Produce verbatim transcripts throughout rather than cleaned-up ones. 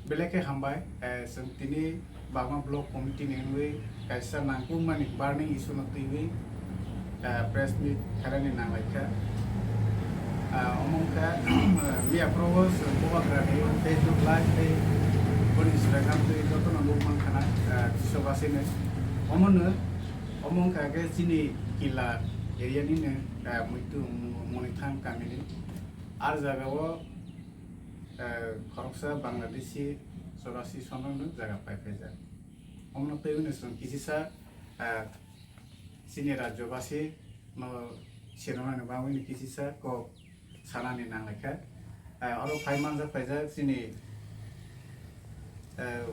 Belai khe hambai, eh, chwng tini Bagma Block Committee ni wngwi kaisa nangkukmani burning issue no twiwi, eh, press meet khairani nanglaikha. Ah, omo wngkha, eh, miya phoro o chwng Bubagrani Facebook Live tei boni Instagram tei jotono nukmankha na, eh, Tiswabasini. Omono, omo wngkha khe chini Kila area nini, eh, muitu Monithang kamini. Ar jagao, eh, khoroksa Bangladeshi Chorasi Sono no jaga paiphaijak. Omono twiwi no chwng kisisa, eh, chini rajyobasi no swnamnani bagwi no kisisa kok sanani nanglaikha. Eh, oro phai manjak paijak chini, eh,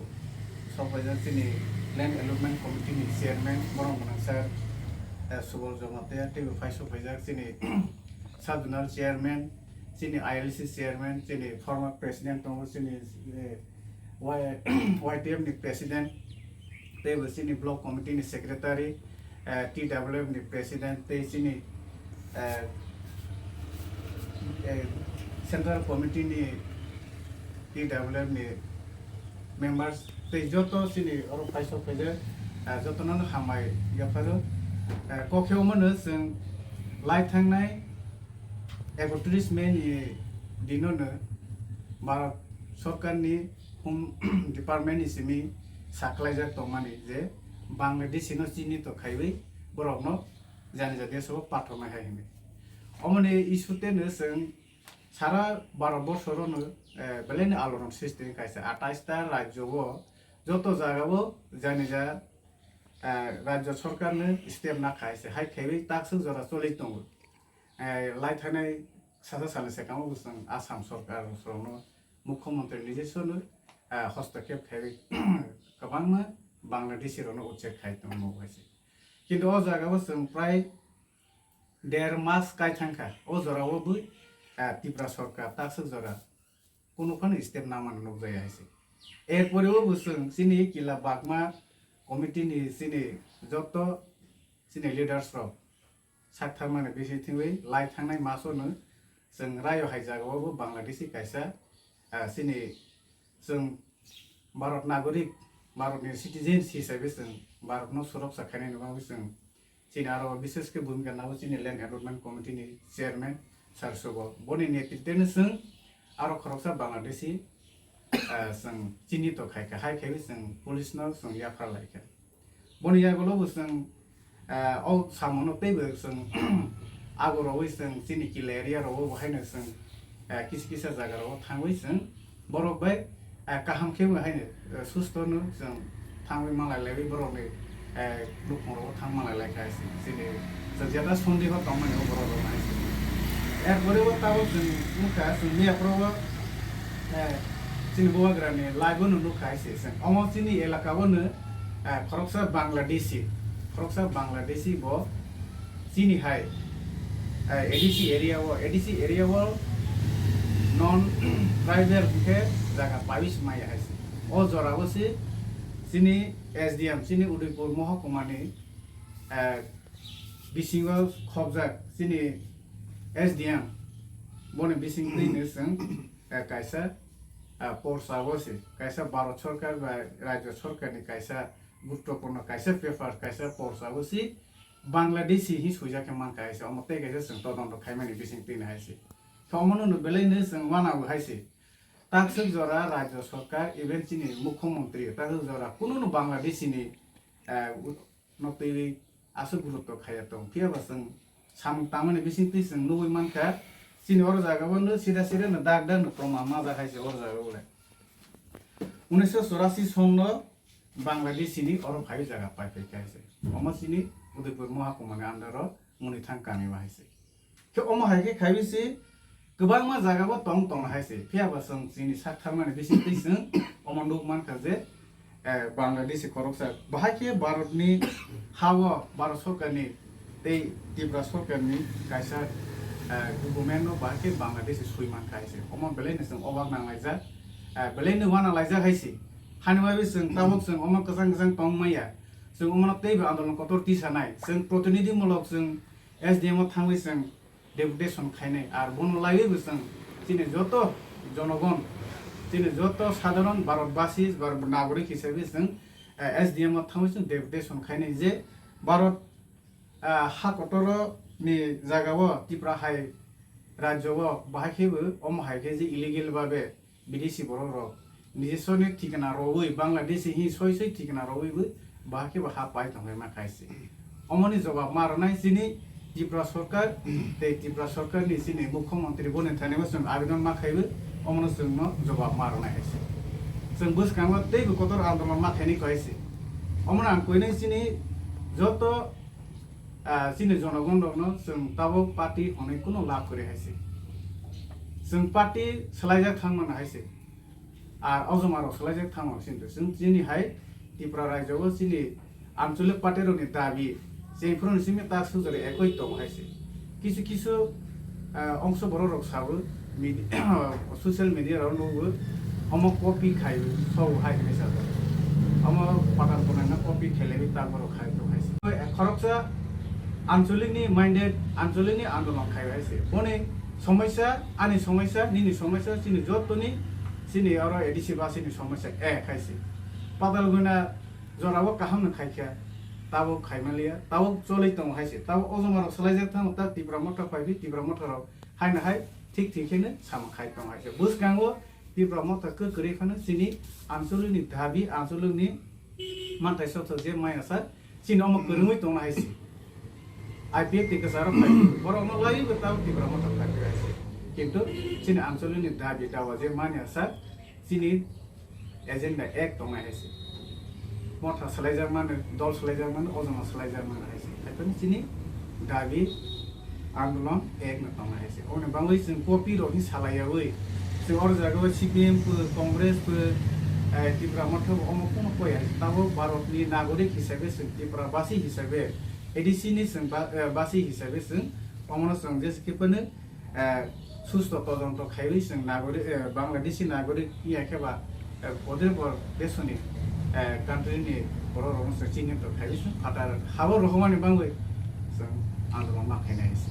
sok paijak chini Land Allotment Committee ni chairman borok gwnang sir, eh, Subol Jamatia teibo phai sok paijak chini Sub Zonal Chairman, chini I L C Chairman, chini former President tongo, chini, eh, Y-, Y T F ni President, teibo chini Block Committee ni Secretary, eh, T W F ni President, tei chini, eh, eh, Central Committee ni T W F ni members tei joto chini oro phai sok phaijak, ah, jotono hambai yapharo. Ah, kok khe omono chwng lai thangnai ekotris May ni dinono Bharat Sorkarni Home Department ni simi saklaijak tongmani je Bangladeshi no chini to khaiwi borokno jani jati sabo pathornai hai hwnwi. Omoni issue teno chwng sara Bharat borso rono, eh, belai ni alorong system kaisa atais ta rajyo o joto jaga o jani ja, eh, rajyo sorkar no step na khai se hai khaiwi takswk jora choli tongo. Eh, lai thanai sasa salni swkang o chwng Assam sorkar rokno Mukhyamantri nijisono, eh, hostokep khaiwi kwbangma Bangladeshi rokno uchek khai tongo hai se. Kintu o jaga o chwng prai der mas kai thangkha. O jora o bo, ah, Tripura sorkar takswk jora kunu phano step namani nukjaya hai se. Erpore o bo chwng chini Kila Bagma committee ni chini joto chini leaders rok sak thangmani bisi thingwi lai thangnai mas o no chwng rayo hai jaga o bo Bangladeshi kaisa, ah, chini chwng Bharat nagorik, Bharat ni citizens hisabe chwng Bharat no suroksa khainani bagwi chwng chini aro bishesh khe bhumika nago chini Land Allotment Committee ni chairman Sir Subol. Boni netritwno chwng aro khoroksa Bangladeshi, ah, chwng chini to khaikha, hai khaiwi chwng police no chwng yaphar laikha. Boni yagulo bo chwng, ah, o samono teibo chwng agorowi chwng chini Kila area rogo bo haino chwng, ah, kisa kisa jaga rogo thangwi chwng borok bai, ah, kaham khe bo haino, ah, susto no chwng thangwi manlai laiwi borokni, ah, nukhung rogo thang manlai laikha chini chwng jeta sondeho tongmani o borok rok hai chwng. Erpore o tabok chwng nukha chwng miya phoro o, ah, chini Bubagrani live o no nukha hai se chwng omo chini elaka o no, eh, khoroksa Bangladeshi, khoroksa Bangladeshi bo chini hai, eh, A D C area o, A D C area o non tribal hwnkhe jaga paiwi se maya hai se. O jora o se chini S D M, chini Udaipur mohokuma ni, eh, bisingo khobjak chini S D M, boni bising twi no chwng, eh, kaisa, eh, porsa o se, kaisa Bharat sorkar ba rajyo sorkar ni kaisa guruttopurno kaisa paper, kaisa porsa o se Bangladeshi hi swijak khe mankha hai se, omo tei kaisa chwng todonto khaimani bising twi no hai se. Khe omono no belai no chwng uanabo hai se. Takswk jora rajyo sorkar, even chini mukhyamantri, takswk jora kunu no Bangladeshi ni, eh, u-, no twiwi aswk gurutto khaiya tong. Phiya ba chwng samung tangmani bising twi chwng nugwi mankha, chini oro jaga o no sida sida no dak dak no proman majak hai se oro jaga o le. Unisho chorasi song no Bangladeshi ni oro phaiwi jaga pai phai kha hai se. Omo chini Udaipur mohakuma ni under o Monithang kami o hai se. Khe omo hai khe khaiwi se kwbangma jaga bo tong tong hai se. Phiya ba chwng chini sak tharmani bising twi chwng omo nuk mankha je, eh, Bangladeshi khoroksa bahai khe Bharat ni ha o Bharat sorkar ni tei Tripura sorkar ni kaisa, eh, government no bahai khe Bangladeshi swi mankha hai se. Omo belai no chwng obak nang laijak, eh, belai no uana laijak hai se. Hani bai chwng tabok chwng omo kwchang kwchang tong maya. Chwng omo no teibo andolon kotor tisa nai. Chwng protinidhi mulok chwng S D M o thangwi chwng deputation khainai, ar bono laiwi bo chwng chini joto jonogon Chini joto sadharon Bharatbasi, Bharat nagorik hisabe chwng, eh, S D M o thangwi chwng deputation khainai je Bharat, ah, ha kotoroni jagao Tripura hai rajyo o bahai khebo omo hai khe je illegal babe bidesi borok rok nijiswani thikana rwui Bangladeshi hi soi soi thikana rwui bo bahai khebo ha pai tongwi ma khaisi. Omoni jobab ma rwnai chini Tripura sorkar tei Tripura sorkarni chini mukhyamantri boni thani bo chwng abidon ma khaibo, omono chwngno jobab ma rwnai hai se. Chwng bwskango teibo kotor andolon ma khainai koi se. Omono ang koinai chini joto, ah, chini jonogon rokno chwng tabuk party hwnwi kuno lab kwrwi hai se. Chwng party swlaijak thang mano hai se. Ar ojoma rok swlaijak thang mano sini. Chwng chini hai Tripura rajyo o chini anchalik party rokni dabi, chini phuru ni simi tak sujari ekoi tongo hai se. Kisu kisu, ah, ongso borok rok sabo midi-, social media rok nugo, omo copy khai so hai hinwi sajak. Omo patal konai no copy khelai tak borok khai tong hai se. Khoroksa anchalik ni minded, anchalik ni andolon khai hai se. Boni somosya, ani somosya, nini somosya, chini jotoni, chini oro A D C basi ni somosya ek hai se. Patal guna jorao kaham no khaikha, tabuk khaimaliya, tabuk cholwi tongo hai se, tabuk ojoma rok swlaijak thango, ta Tipra Motha phaiwi Tipra Motha rok haino hai thik thik kheno sama khai tongo hai se. Bwskango Tipra Motha kwrwi phano chini anchalik ni dabi, anchalik ni manthai sothok je maya sa chini omo kwrwngwi tongna hai se. I P F T kwcharo phai borok no laiwi bo tabuk Tipra Motha phai hai se. Kintu chini anchalik ni dabi dawa je manya sa chini agenda ek tongnai hai se. Motha swlaijak mano, dol swlaijak mano, ojoma swlaijak mano hai se. Haiphano chini dabi andolon ek no tongnai hai se. Oboni bangwi chwng copy rok ni salaiyawi chwng oro jaga o C P M pho, Congress pho, eh, Tipra Motha bo omo kuno koi hai se. Tabuk Bharat ni nagorik hisabe chwng Tipra basi hisabe, A D C ni chwng ba-, eh, basi hisabe chwng omono chwng jesa khe phano eh, susto todonto khaiwi chwng nagorik, eh, Bangladeshi nagorik ya khe ba, eh, odebor desoni, eh, country ni borok rokno chwng chinhito khaiwi chwng phatar habo rohormani bangwi chwng andolon ma khainai se.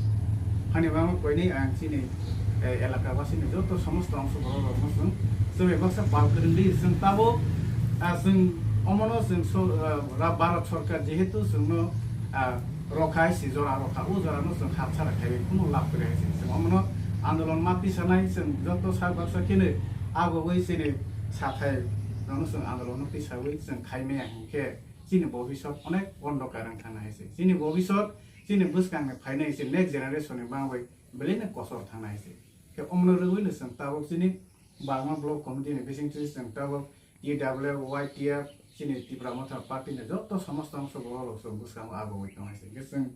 Hani bangwi koinwi ang chini, eh, elaka basini joto somosto ongso borok rokno chwng chwngwi baksa pal kwrwngdi chwng tabuk, ah, chwng omono chwng so, ah, ra-, Bharat sorkar jehetu chwngno, ah, rokha hai si jora rokha, o jora no chwng hapsara khaiwi kuno lab kwrwi hai se. Chwng omono andolon ma tisanai, chwng joto sak baksa kheno agogwi chini sathai nono chwng andolon no tisawi chwng khai maya hinkhe chini bobisot onek ondokar wng thangna hai se. Chini bobisot chini bwskang ni phainai se next generation ni bangwi belai no kosor thangna hai se. Khe omono rwui no chwng tabuk chini Bagma Block Committee ni bisingtwi chwng tabuk T W Y T F chini Tipra Motha Party ni joto somosto ongso borok rok chwng bwskango abo wi tong hai se. Hwnkhe chwng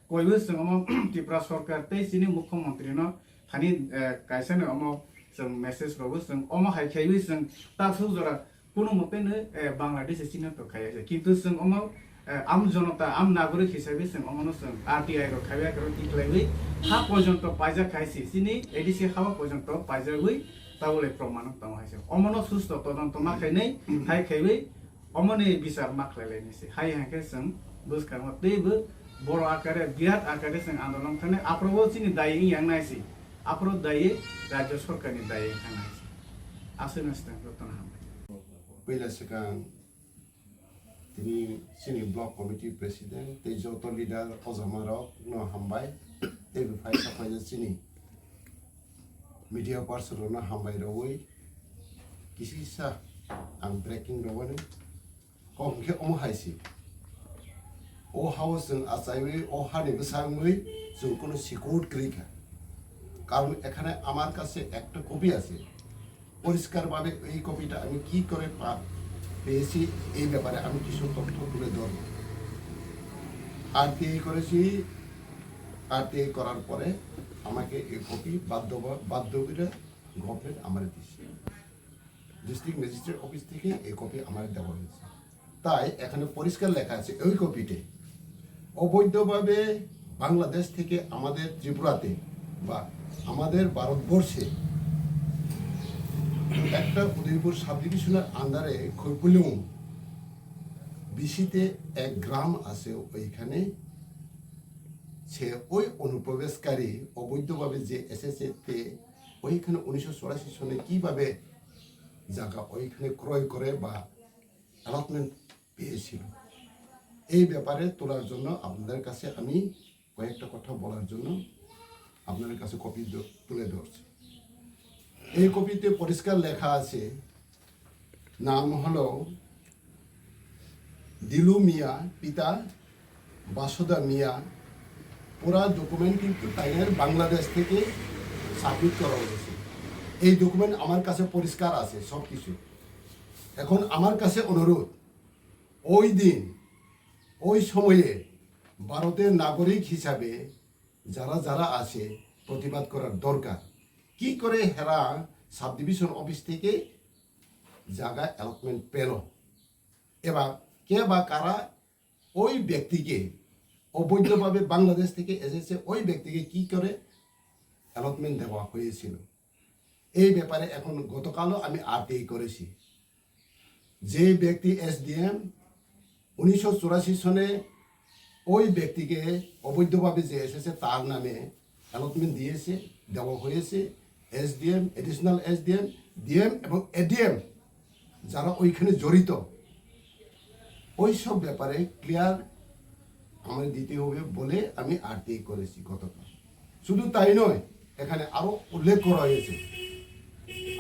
koiwi chwng omo Tipra Sorkar tei chini Mukhyamantri no thani, eh, kaisa ni omo chwng message rogo chwng omo hai khaiwi chwng taksuk jora kuno mote no, eh, Bangladesh chini to khai se. Kintu chwng omo, eh, am jonota, am nagorik hisabe chwng omono chwng R T I rok khaiwi akhoro tikhlaiwi ha porjonto paijak khai se. Chini A D C ha o porjonto paijagwi tabole proman tongo hai se. Omono susto todonto ma khainai, hai khaiwi omoni bichar ma khlailaini se. Hai hwnkhe chwng bwskango teibo boro akare, birat akare chwng andolon khainai. Aphuru chini dayi wngya wngnai se. Aphuru dayi rajyo sorkarni dayi wngkha nai se. Aswkno swkang jotono hambai. Puila swkang tini chini block committee president tei joto leader ojama rok no hambai tei buphai saphai chini media person rok no hambai rogwi kisisa ang breaking rogwi kok hwnkhe omo hai se. O hao chwng achaiwi o hani bwsangwi chwng kunu secure kwrwi kha. কারণ এখানে আমার কাছে একটা কপি আছে। পরিষ্কারভাবে এই কপিটা আমি কি করে পা-, পেয়েছি, এই ব্যাপারে আমি কিছু তথ্য তুলে ধরব। আরটিআই করেছি, আরটিআই করার পরে আমাকে এই কপি বাধ্য, বাধ্য করে গভর্নমেন্ট আমারে দিছে। ডিস্ট্রিক্ট ম্যাজিস্ট্রেট অফিস থেকে এই কপি আমারে দেওয়া হয়েছে। তাই এখানে পরিষ্কার লেখা আছে ওই কপিতে, অবৈধভাবে বাংলাদেশ থেকে আমাদের ত্রিপুরাতে বা আমাদের ভারতবর্ষে একটা উদয়পুর সাব ডিভিশনের আন্ডারে খৈপুলিয়ং বিসিতে এক গ্রাম আছে, ওইখানে সে ওই অনুপ্রবেশকারী অবৈধভাবে যে এসেছে, তে ওইখানে উনিশশো চুরাশি সনে কিভাবে জায়গা ওইখানে ক্রয় করে বা অ্যালটমেন্ট পেয়েছিল। এই ব্যাপারে তোলার জন্য আপনাদের কাছে আমি কয়েকটা কথা বলার জন্য আপনাদের কাছে কপি দ-, তুলে ধরছি। এই কপিতে পরিষ্কার লেখা আছে, নাম হলো দিলু মিয়া, পিতা বাসুদা মিয়া। পুরা ডকুমেন্ট কিন্তু তাইনের বাংলাদেশ থেকে সাবমিট করা হয়েছে। এই ডকুমেন্ট আমার কাছে পরিষ্কার আছে সব কিছু। এখন আমার কাছে অনুরোধ, ওই দিন, ওই সময়ে ভারতের নাগরিক হিসাবে যারা যারা আছে, প্রতিবাদ করার দরকার। কি করে হেরা সাব ডিভিশন অফিস থেকে জায়গা অ্যালটমেন্ট পেল, এবার কে বা কারা ওই ব্যক্তিকে অবৈধভাবে বাংলাদেশ থেকে এসেছে, ওই ব্যক্তিকে কি করে অ্যালটমেন্ট দেওয়া হয়েছিল, এই ব্যাপারে এখন গতকালও আমি আরটিআই করেছি। যে ব্যক্তি এসডিএম, উনিশশো চুরাশি সনে ওই ব্যক্তিকে অবৈধভাবে যে এসেছে, তার নামে অ্যালটমেন্ট দিয়েছে, দেওয়া হয়েছে। এসডিএম, অ্যাডিশনাল এসডিএম, ডিএম এবং এডিএম যারা ওইখানে জড়িত, ওই সব ব্যাপারে ক্লিয়ার আমাদের দিতে হবে বলে আমি আরটিআই করেছি গতকাল। শুধু তাই নয়, এখানে আরো উল্লেখ করা হয়েছে,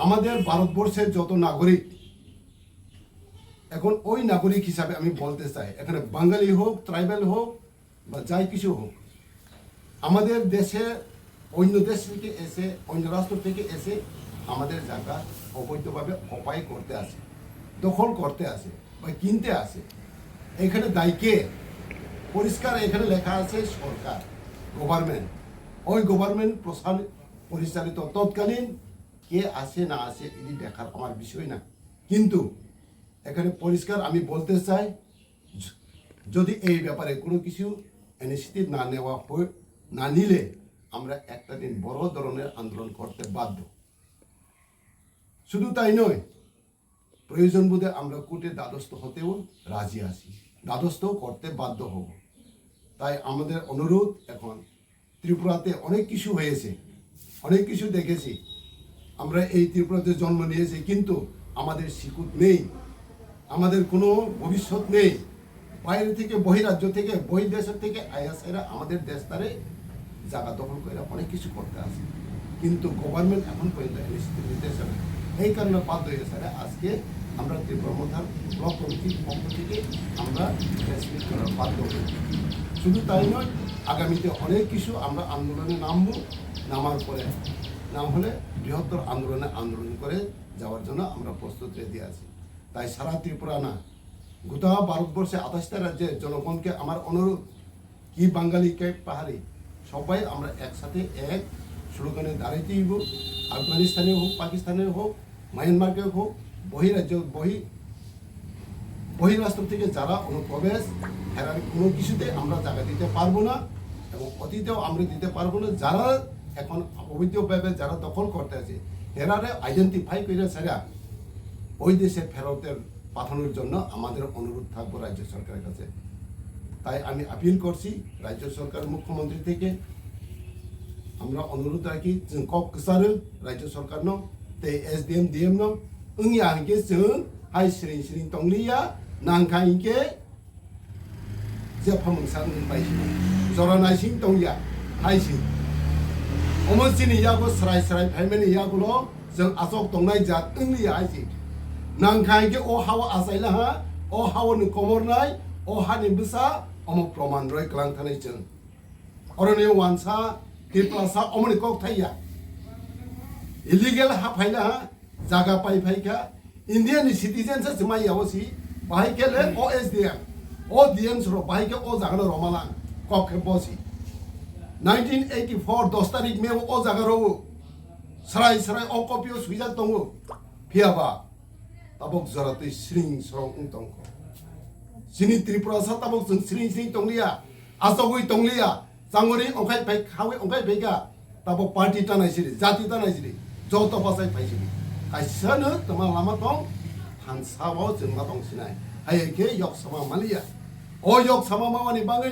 আমাদের ভারতবর্ষের যত নাগরিক, এখন ওই নাগরিক হিসাবে আমি বলতে চাই, এখানে বাঙালি হোক, ট্রাইবাল হোক বা যাই কিছু হোক, আমাদের দেশে অন্য দেশ থেকে এসে, অন্য রাষ্ট্র থেকে এসে আমাদের জায়গা অবৈধভাবে অকুপাই করতে আসে, দখল করতে আসে বা কিনতে আসে। এখানে দায়ী কে? পরিষ্কার এখানে লেখা আছে সরকার, গভর্নমেন্ট। ওই গভর্নমেন্ট প্রশাল-, পরিচালিত তৎকালীন কে আসে না আসে এটি দেখার আমার বিষয় না, কিন্তু এখানে পরিষ্কার আমি বলতে চাই, য-, যদি এই ব্যাপারে কোনো কিছু ইনিশিয়েটিভ না নেওয়া হয়, না নিলে আমরা একটা দিন বড় ধরনের আন্দোলন করতে বাধ্য। শুধু তাই নয়, প্রয়োজন বোধে আমরা কোর্টে দ্বারস্থ হতেও রাজি আছি, দ্বারস্থ করতে বাধ্য হব। তাই আমাদের অনুরোধ, এখন ত্রিপুরাতে অনেক কিছু হয়েছে, অনেক কিছু দেখেছি। আমরা এই ত্রিপুরাতে জন্ম নিয়েছি, কিন্তু আমাদের শিকুত নেই, আমাদের কোনো ভবিষ্যৎ নেই। বাইরে থেকে, বহিরাজ্য থেকে, বহির্দেশের থেকে আয়া সেরা আমাদের দেশ তারে জায়গা দখল করে অনেক কিছু করতে আছে, কিন্তু গভর্নমেন্ট এখন পর্যন্ত ইনিশিয়েটিভ নিতে আসে না। এই কারণে বাধ্য হয়ে স্যার আজকে আমরা ত্রিপুরা মথার ব্লক কমিটির পক্ষ থেকে আমরা প্রেস মিট করার বাধ্য হই। শুধু তাই নয়, আগামীতে অনেক কিছু আমরা আন্দোলনে নামবো, নামার পরে না হলে বৃহত্তর আন্দোলনে আন্দোলন করে যাওয়ার জন্য আমরা প্রস্তুত রেডি আছি। তাই সারা ত্রিপুরা না, গোটা ভারতবর্ষে আঠাশটা রাজ্যের জনগণকে আমার অনুরোধ, কি বাঙালি কে পাহাড়ি, সবাই আমরা একসাথে এক স্লোগানে দাঁড়াইতে হইব। আফগানিস্তানে হোক, পাকিস্তানে হোক, মায়ানমারকে হোক, বহিরাজ্য, বহি-, বহিরাষ্ট্র থেকে যারা অনুপ্রবেশ, হেরার কোনো কিছুতে আমরা জায়গা দিতে পারবো না এবং অতীতেও আমরা দিতে পারবো না। যারা এখন অবৈধভাবে যারা দখল করতে আছে, হেরারে আইডেন্টিফাই করে সেরা ওই দেশে ফেরতের পাঠানোর জন্য আমাদের অনুরোধ থাকবো রাজ্য সরকারের কাছে। তাই আমি আপিল করছি রাজ্য সরকার, মুখ্যমন্ত্রী থেকে আমরা অনুরোধ রাখি, chwng kok kwcharwi রাজ্য সরকারনো tei এসডিএম, ডিএমনো, wngya hinkhe chwng hai siring siring tongliya, nangkha hinkhe jepha mungsa wngwi paisino jora naising tongya, haising. Omo chini yago srai srai phaimani yagulo chwng achok tongnai jat wngliya haising. Nangkha hinkhe o hao achaila ha, o hao ni komornai, o hani bwsa, omo proman roi kwlang thanai chwng. Oroni wansa, Tiprasa omoni kok thaiya. Illegal ha phaila ha, jaga pai phaikha, India ni citizen se chumai yao si, bahai kele o S D M, o D M soro, bahai ke o jaga no romala, kok khe bosi. Nineteen eighty-four, dos tarik May o jaga ro, srai srai o copy o suijak tongo, phiyaba, tabok jora twi sring srong wng tongkho. Chini Tripura sa tabok chwng sring sring tongliya, achogwi tongliya, changori ongkhai pai khawi ongkhai pai kha, tabok party tanai siri, jati tanai siri, joto bachai phai siri. Kaisa no tma lama tong, thansa bo chwng ma tong sinai. Hai khe yok sama maliya. O yok sama mawani bagwi